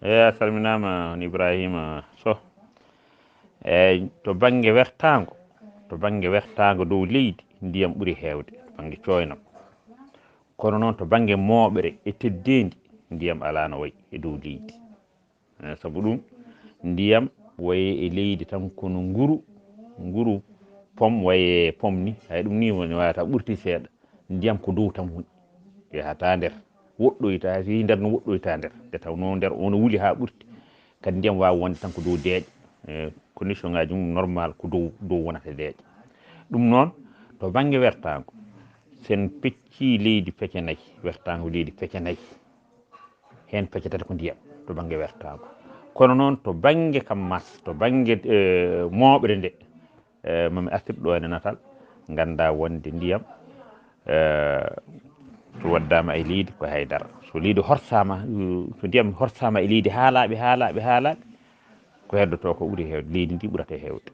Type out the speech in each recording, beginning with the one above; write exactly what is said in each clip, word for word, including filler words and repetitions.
Eyi, a salminaama, on Ibrahima Soh. Eyi, to bannge wertaango, to bannge wertaango dow leydi, ndiyam ɓuri heewde to bannge cooynam. Kono noon, to bannge mooɓre e teddeendi, ndiyam alaa no wayi e dow leydi. Eh, sabu ɗum, ndiyam wayi e leydi tan kono nguru, nguru pom wayi e pom ni. Hay ɗum ni woni wata ɓurti seeɗa. Ndiyam ko dow tan woni. Yahata nder, woɗɗoyta, si nder no woɗɗoyta nder. Nde tawnoo nder ono wuli haa ɓurti, kadi ndiyam waawa wonde tan ko dow deeƴe. Eh, condition ngaji mum normal ko dow, dow wonata deeƴe. Ɗum noon, to bannge wertaango, sen peccii leydi pece nayi, wertaango leydi pece nayi, heen pece tati ko ndiyam to bannge wertaango. Kono noon, to bannge kam mas, to bannge, eh, mooɓre nde, eh, mami artir ɗo ene natal, ngannda wonde ndiyam, eh, so waddaama e leydi ko hay dara. So leydi horsaama, eh, so ndiyam horsaama e leydi haa laaɓi, haa laaɓi, haa laaɓi, ko heddotoo ko ɓuri heewde, leydi ndi ɓurata heewde.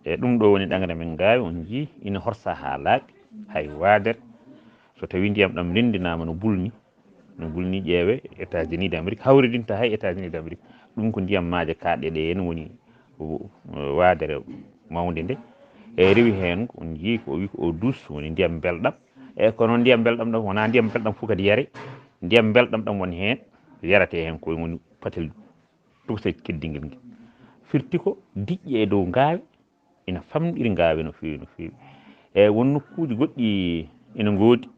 E ɗum ɗo woni ɗangre men ngaawi, on njii ina horsa haa laaɓi, hay waadere. So tawii ndiyam ɗam renndinaama no bulni, no bulni, ƴeewe États-Unis d'Amérique, hawridinta hay États-Unis d'Amérique. Ɗum ko ndiyam maaje kaaɗɗe ɗe heen woni, o, o, waadere mawnde nde. E rewi heen, on njii ko o wi ko eau douce, woni ndiyam mbelɗam. E kono ndiyam mbelɗam ɗam wonaa ndiyam mbelɗam fof kadi yare. Ndiyam mbelɗam ɗam woni heen, yarate heen ko woni patel tokosel teddingel ngel. Firti ko diƴƴe e dow ngaawe, ina famɗiri ngaawe no feewi, no feewi. E won nokkuuji goɗɗi ina ngoodi,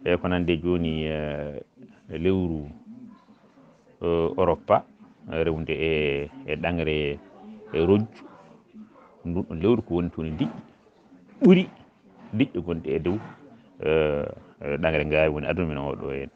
e ko nande jooni, eh, lewru, eh, Europa, eh, rewde e, e ɗangre, e rojju. Ndun ɗon lewru ko woni toon e diƴƴe ɓuri diƴƴe gonɗe e dow, eh, eh, ɗangre ngaawe woni aduna men oo ɗo heen.